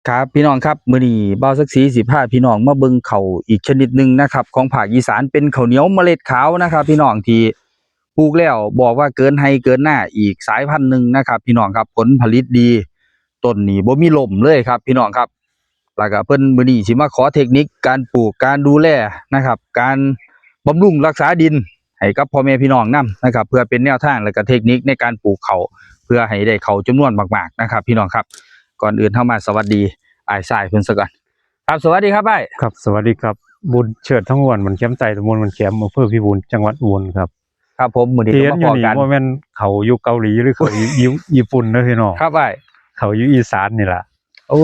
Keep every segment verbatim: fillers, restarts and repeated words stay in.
ครับพี่น้องครับ มื้อนี้บ่าวศักดิ์ศรีสิพาพี่น้องมาเบิ่งข้าวอีกชนิดหนึ่งนะครับ ของภาคอีสาน เป็นข้าวเหนียวเมล็ดขาวนะครับ พี่น้อง ที่ปลูกแล้วบอกว่าเกินไร่เกินนาอีกสายพันธุ์หนึ่งนะครับ พี่น้องครับ ผลผลิตดี ต้นนี้บ่มีล้มเลยครับ พี่น้องครับ แล้วก็เพิ่นมื้อนี้สิมาขอเทคนิคการปลูก การดูแลนะครับ การบำรุงรักษาดินให้กับพ่อแม่พี่น้องนำนะครับ เพื่อเป็นแนวทางและก็เทคนิคในการปลูกข้าว เพื่อให้ได้ข้าวจำนวนมากๆนะครับ พี่น้องครับ ก่อนอื่นเฮามาสวัสดีอ้ายชายเพิ่นซะก่อน ครับ สวัสดีครับอ้าย ครับ สวัสดีครับ บุญเชิด ทองอ้วน บ้านแขมใต้ ตำบลบ้านแขม อำเภอพิบูล จังหวัดอุบลครับ ครับผม มื้อนี้ ที่ ก็ เห็น มา อยู่ พ้อ นี่ กัน บ่แม่นข้าวอยู่เกาหลีหรือข้าวอยู่ อยู่ญี่ปุ่นเด้อพี่น้อง ครับอ้าย ข้าวอยู่อีสานนี่ล่ะ โอ้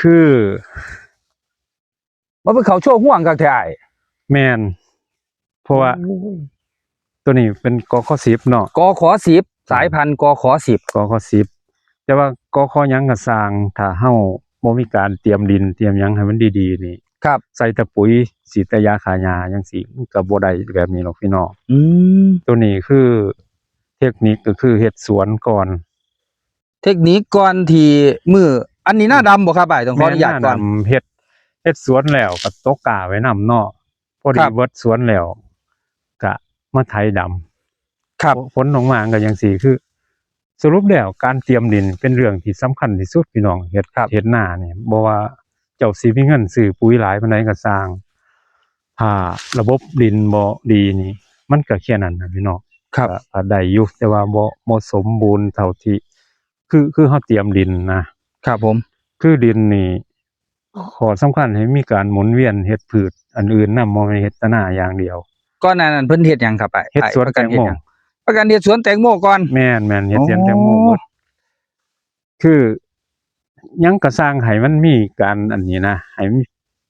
คือ มันเป็นข้าวโชว์ห่วงคักแท้อ้าย แม่น เพราะว่า โอ้ย ตัวนี้เป็น กข สิบเนาะ กข สิบ สายพันธุ์ กข สิบ กข สิบ แต่ว่า กข หยังก็ซ่าง ถ้าเฮาบ่มีการเตรียมดินเตรียมหยังให้มันดีๆนี่ ครับ ใส่แต่ปุ๋ย ฉีดแต่ยาฆ่าหญ้าจังซี้ มันก็บ่ได้แบบนี้หรอกพี่น้อง อืม ตัวนี้คือเทคนิคก็คือเฮ็ดสวนก่อน เทคนิคก่อนที่มื้อ อันนี้นาดำบ่ครับอ้าย ต้องขออนุญาตก่อน แม่นนาดำ เฮ็ด เฮ็ดสวนแล้วก็ตกกล้าไว้นำเนาะ พอดี ครับ เบิดสวนแล้ว ก็มาไถดำ ครับ ฝนลงมาก็จังซี้ คือ สรุปแล้วการเตรียมดินเป็นเรื่องที่สำคัญที่สุดพี่น้อง เฮ็ด ครับ เฮ็ดนานี่ บ่ว่าเจ้าสิมีเงินซื้อปุ๋ยหลายปานใดก็ซ่าง ถ้าระบบดินบ่ดีนี่ มันก็แค่นั้นนะพี่น้อง ครับ ก็ ก็ได้อยู่ แต่ว่าบ่ บ่สมบูรณ์เท่าที่ คือ คือเฮาเตรียมดินนะ ครับผม คือดินนี่ ข้อสำคัญให้มีการหมุนเวียนเฮ็ดพืชอันอื่นนำ บ่แม่นเฮ็ดแต่นาอย่างเดียว ก่อนหน้านั้นเพิ่นเฮ็ดหยังครับอ้าย เฮ็ดสวน อ้าย ประกันเฮ็ดหยัง แตงโม ประกันเฮ็ดสวนแตงโมก่อน แม่น แม่น เฮ็ดสวนแตงโม โอ้ หมด คือหยังก็ซ่างให้มันมีการอันนี้นะ ให้มี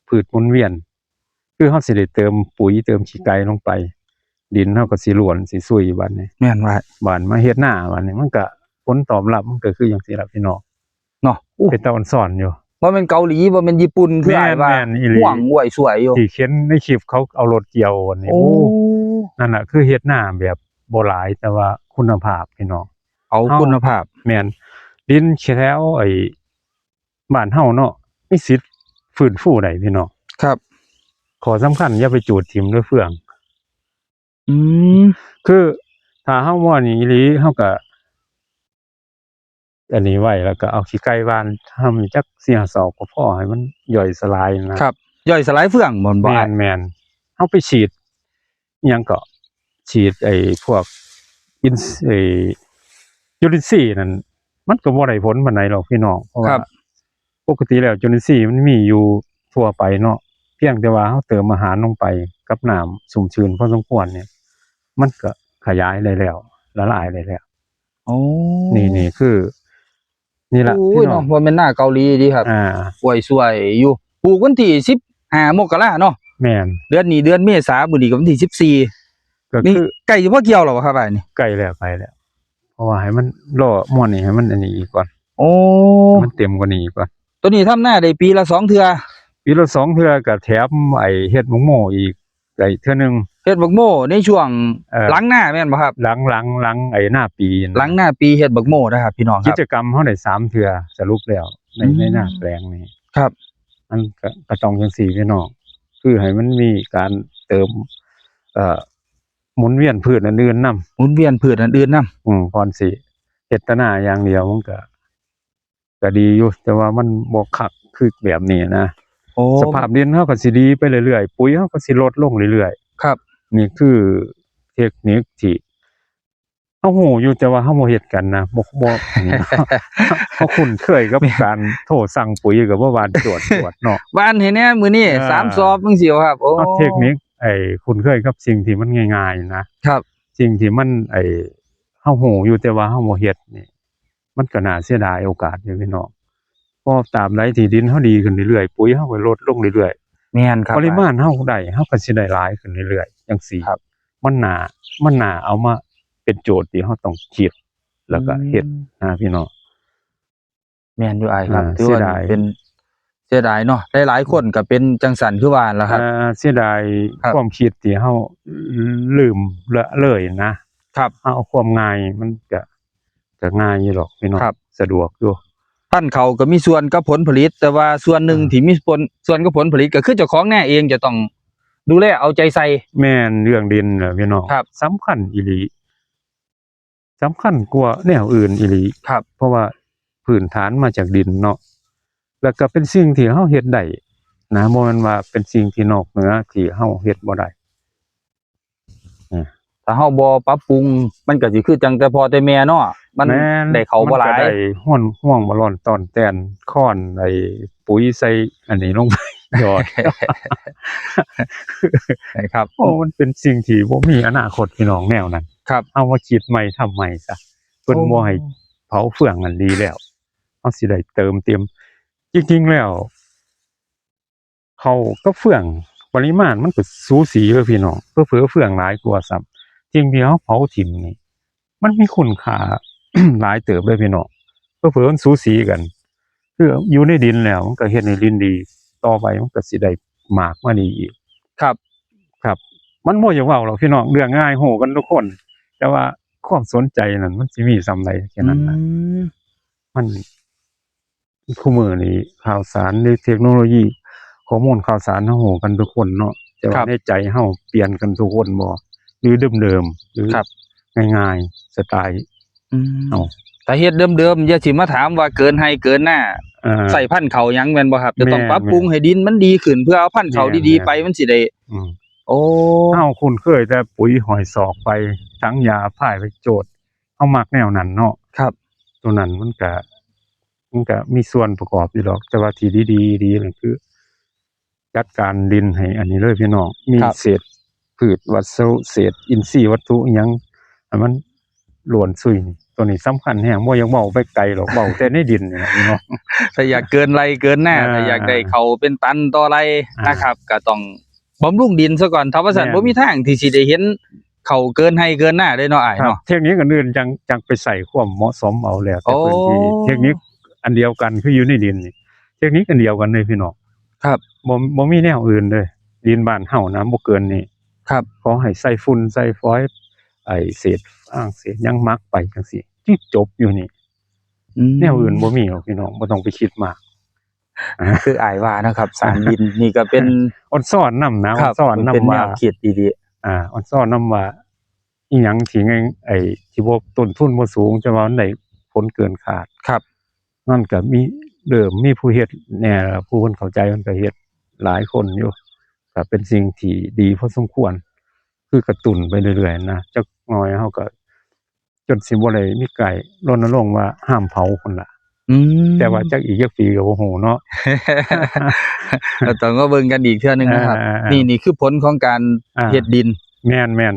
พืชหมุนเวียน คือเฮาสิได้เติมปุ๋ยเติมขี้ไก่ลงไป ดินเฮาก็สิร่วนสิซุยบัดนี้ แม่นว่า บัดมาเฮ็ดนาบัดนี้ มันก็ผลตอบรับมันก็คือจังซี่ล่ะพี่น้อง เนาะ อู้ เป็นตาอ่อนซ้อนอยู่ บ่แม่นเกาหลี บ่แม่นญี่ปุ่น คืออ้ายว่า แม่น แม่นอีหลี ห่วงอวยสวยอยู่ ที่เห็นในคลิปเขาเอารถเกี่ยวอันนี้ โอ้ โอ้ นั่นน่ะคือเฮ็ดนาแบบบ่หลาย แต่ว่าคุณภาพพี่น้อง เอา เฮา คุณภาพ แม่น ดินแถวไอ้บ้านเฮาเนาะ มีสิทธิ์ฟื้นฟูได้พี่น้อง ครับ ข้อสำคัญอย่าไปจูดถิ่มด้วยเฟือง อืม คือถ้าเฮาบ่นี่อีหลี เฮาก็ อันนี้ไว้ แล้วก็เอาขี้ไก่หว่าน เฮามีจักสี่ห้าซอกก็พอให้มันย่อยสลายนะ ครับ ย่อยสลายเฟืองบ่ บ่ แม่น อ้าย แม่น เฮาไปฉีด อิหยังก็ ฉีดไอ้พวกอิน ไอ้จุลินทรีย์นั่น มันก็บ่ได้ผลปานใดหรอกพี่น้อง เพราะว่า ครับ ปกติแล้วจุลินทรีย์มันมีอยู่ทั่วไปเนาะ เพียงแต่ว่าเฮาเติมอาหารลงไปกับน้ำชุ่มชื้นพอสมควรเนี่ย มันก็ขยายได้แล้ว ละลายได้แล้ว โอ้ นี่ นี่คือ นี่ล่ะ โอ้ย พี่น้อง เนาะ บ่แม่นนาเกาหลีเด้ครับ อ่า อวยสวยอยู่ ปลูกวันที่สิบห้ามกราเนาะ แม่น เดือนนี้เดือนเมษา มื้อนี้ก็วันที่สิบสี่ ก็ นี่ คือ ใกล้สิพอเกี่ยวแล้วบ่ครับอ้ายนี่ ใกล้แล้ว ใกล้แล้ว เพราะว่าให้มันรอม่วนนี่ให้มันอันนี้อีกก่อน โอ้ ให้มันเต็มกว่านี้อีกก่อน ตัวนี้ทำนาได้ปีละสองเทื่อ ปีละสองเทื่อ ก็แถมไอ้เฮ็ดบักโมอีกได้เทื่อหนึ่ง เฮ็ดบักโมในช่วง เอ่อ หลังนาแม่นบ่ครับ หลัง หลัง หลังไอ้นาปีนะ หลังนาปีเฮ็ดบักโมนะครับพี่น้องครับ กิจกรรมเฮาได้สามเทื่อสรุปแล้ว ใน อืม ในนาแปลงนี้ ครับ มันก็ ก็ต้องจังซี่พี่น้อง คือให้มันมีการเติม เอ่อ หมุนเวียนพืชอันอื่นนำ หมุนเวียนพืชอันอื่นนำ อืม ก่อนสิเฮ็ดแต่นาอย่างเดียวมันก็ ก็ดีอยู่ แต่ว่ามันบ่คักคือแบบนี้นะ โอ้ สภาพดินเฮาก็สิดีไปเรื่อยๆ ปุ๋ยเฮาก็สิลดลงเรื่อยๆ ครับ นี่คือเทคนิคที่เฮาฮู้อยู่ แต่ว่าเฮาบ่เฮ็ดกันนะ บ่ บ่ อันนี้ เฮาคุ้นเคยกับการโทรสั่งปุ๋ยก็บ่หว่านจวดๆเนาะ หว่านให้แหน่มื้อนี้ เออ สามสอบจังซี่ครับ โอ้ เอาเทคนิค ไอ้ คุ้นเคยกับสิ่งที่มันง่ายๆนะ ครับ สิ่งที่มัน ไอ้ เฮาฮู้อยู่ แต่ว่าเฮาบ่เฮ็ดนี่ มันก็น่าเสียดายโอกาสอยู่พี่น้อง เพราะตราบใดที่ดินเฮาดีขึ้นเรื่อยๆ ปุ๋ยเฮาก็ลดลงเรื่อยๆ แม่นครับ ปริมาณเฮาได้ เฮาก็สิได้หลายขึ้นเรื่อยๆ จังซี่ ครับ มันน่า มันน่าเอามาเป็นโจทย์ที่เฮาต้องคิด แล้วก็เฮ็ด อืม นะพี่น้อง แม่นอยู่อ้ายครับ อ่า ถือว่า เสียดาย เป็น เสียดายเนาะ หลายๆคนก็เป็นจังซั่นคือว่าล่ะครับ อ่า เสียดาย ครับ ความคิดที่เฮาลืมละเลยนะ ครับ เฮาเอาความง่ายมันก็ ก็ง่ายอยู่ดอกพี่น้อง ครับ สะดวกอยู่ พันธุ์ข้าวก็มีส่วนกับผลผลิต แต่ว่าส่วนหนึ่ง อ่า ที่มีผล ส่วนกับผลผลิตก็คือเจ้าของนาเองจะต้องดูแลเอาใจใส่ แม่น เรื่องดินน่ะพี่น้อง ครับ สำคัญอีหลี สำคัญกว่าแนวอื่นอีหลี ครับ เพราะว่าพื้นฐานมาจากดินเนาะ แล้วก็เป็นสิ่งที่เฮาเฮ็ดได้นะ บ่แม่นว่าเป็นสิ่งที่นอกเหนือที่เฮาเฮ็ดบ่ได้ อ่า ถ้าเฮาบ่ปรับปรุง มันก็สิคือจั่งแต่พ่อแต่แม่เนาะ มัน แม่น ได้ข้าวบ่หลาย มันก็ได้ห้วน ห่วงบ่ร้อนต้อนแต้น ค้อนไอ้ปุ๋ยใส่อันนี้ลงไป หยอด นะครับ โอ้ มันเป็นสิ่งที่บ่มีอนาคตพี่น้องแนวนั้น ครับ เอามาคิดใหม่ทำใหม่ซะ เพิ่น โอ้ บ่ให้เผาเฟืองนั่นดีแล้ว เฮาสิได้เติมเต็ม จริงๆแล้ว ข้าวกับเฟืองปริมาณมันก็สูสีเด้อพี่น้อง เผลอๆเฟืองหลายกว่าซ้ำ สิ่งที่เฮาเผาถิ่มนี่ มันมีคุณค่า หลายเติบเลยพี่น้อง เผลอๆมันสูสีกัน คืออยู่ในดินแล้วมันก็เฮ็ดให้ดินดี ต่อไปมันก็สิได้หมากมาดีอีก ครับ ครับ มันบ่อยากเว้าหรอกพี่น้อง เรื่องง่ายฮู้กันทุกคน แต่ว่าความสนใจนั่นมันสิมีส่ำใดแค่นั้นนะ อืม มัน คุมื้อนี้ข่าวสารหรือเทคโนโลยี ข้อมูลข่าวสารเฮาฮู้กันทุกคนเนาะ แต่ว่า ครับ ในใจเฮาเปลี่ยนกันทุกคนบ่ หรือเดิมๆ หรือ ครับ ง่ายๆ สไตล์ อืม เอ้า ถ้าเฮ็ดเดิมๆ อย่าสิมาถามว่าเกินไฮ่เกินนา อ่า ใส่พันธุ์ข้าวหยังแม่นบ่ครับ จะต้อง แม่น ปรับปรุง แม่น ให้ดินมันดีขึ้น เพื่อเอาพันธุ์ข้าว แม่น ดีๆ แม่น ไปมันสิได้ อืม โอ้ เฮาคุ้นเคยแต่ปุ๋ยหอยซอกไป ถังยาพ่ายไปโจด เฮามักแนวนั้นเนาะ ครับ ตัวนั้นมันก็ มันก็มีส่วนประกอบอยู่ดอก แต่ว่าที่ดีๆ ดีนั่นคือ จัดการดินให้อันนี้เลยพี่น้อง มี ครับ เศษพืชวัสดุ เศษอินทรีย์วัตถุอิหยัง ให้มันล้วนซุยนี่ ตัวนี้สำคัญแฮง บ่อยากเว้าไปไกลหรอก เว้าแต่ในดินนี่แหละพี่น้อง ถ้าอยากเกินไฮ่เกินนา อ่า ถ้าอยากได้ข้าวเป็นตันต่อไฮ่ อ่า นะครับ ก็ต้องบำรุงดินซะก่อน ถ้าบ่ซั้น แม่น บ่มีทางที่สิได้เห็นข้าวเกินไฮ่เกินนาเด้เนาะอ้าย ครับ เนาะ เทคนิคอื่นๆ จั่ง จั่งไปใส่ความเหมาะสมเอาแล้ว แต่พื้นที่ โอ้ เทคนิคอันเดียวกันคืออยู่ในดินนี่ เทคนิคอันเดียวกันเลยพี่น้อง ครับ บ่ บ่มีแนวอื่นเลย ดินบ้านเฮานะ บ่เกินนี่ ครับ ขอให้ใส่ฝุ่นใส่ฟอยล์ ไอ้เศษฟางเศษหยังหมักไปจั่งซี้ ที่จบอยู่นี่ อืม แนวอื่นบ่มีหรอกพี่น้อง บ่ต้องไปคิดมาก คืออ้ายว่านะครับ สารดินนี่ก็เป็น ออนซอนนำนะ ครับ ออนซอนนำ เป็นแนว ว่า คิดดีๆ อ่า ออนซอนนำว่า อีหยังที่ง่าย ไอ้ที่บ่ ต้นทุนบ่สูง แต่ว่ามันได้ผลเกินคาด ครับ มันก็มี เริ่มมีผู้เฮ็ดแหน่ล่ะ ผู้เพิ่นเข้าใจเพิ่นก็เฮ็ดหลายคนอยู่ ก็เป็นสิ่งที่ดีพอสมควร คือกระตุ้นไปเรื่อยๆนะ จักหน่อยเฮาก็ จนสิบ่ได้มีไกด์รณรงค์ว่าห้ามเผาพุ้นล่ะ อืม แต่ว่าจักอีกจักปีก็บ่ฮู้เนาะ ก็ต้องมาเบิ่งกันอีกเทื่อนึงนะครับ อ่าๆๆ นี่ นี่คือผลของการ อ่า เฮ็ดดิน แม่น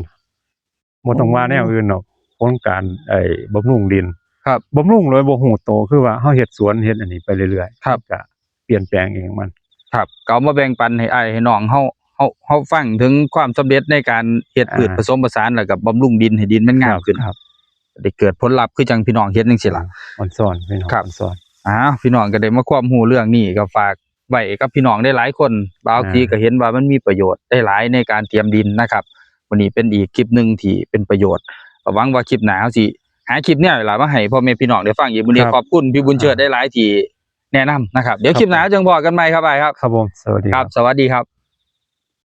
ๆ บ่ต้องว่าแนวอื่นดอก ผลการ ไอ้ บำรุงดิน ครับ บำรุงโดยบ่ฮู้โต คือว่าเฮาเฮ็ดสวนเฮ็ดอันนี้ไปเรื่อยๆ ครับ ก็เปลี่ยนแปลงเองมัน ครับ ก็เอามาแบ่งปันให้อ้ายให้น้องเฮา เฮา เฮาฟังถึงความสำเร็จในการเฮ็ด อ่า พืชผสมผสาน แล้วก็บำรุงดินให้ดินมันงาม ครับ ขึ้น ครับ ได้เกิดผลลัพธ์คือจั่งพี่น้องเห็นจั่งซี้ล่ะ อ่า ออนซอนพี่น้อง ครับ ออนซอน อ้าว พี่น้องก็ได้มาความรู้เรื่องนี้ ก็ฝากไว้กับพี่น้องได้หลายคน บ่าว อ่า ตีก็เห็นว่ามันมีประโยชน์ได้หลายในการเตรียมดินนะครับ วันนี้เป็นอีกคลิปหนึ่งที่เป็นประโยชน์ ก็หวังว่าคลิปหน้าเฮาสิหาคลิปแนวนี้ล่ะมาให้พ่อแม่พี่น้องได้ฟังอีก มื้อนี้ ครับ ขอบคุณพี่บุญเชิด อ่า ได้หลายที่แนะนำนะครับ เดี๋ยว ครับ คลิปหน้า ผม จั่งพ้อกันใหม่ครับอ้ายครับ ครับผม สวัสดี ครับ ครับ สวัสดีครับ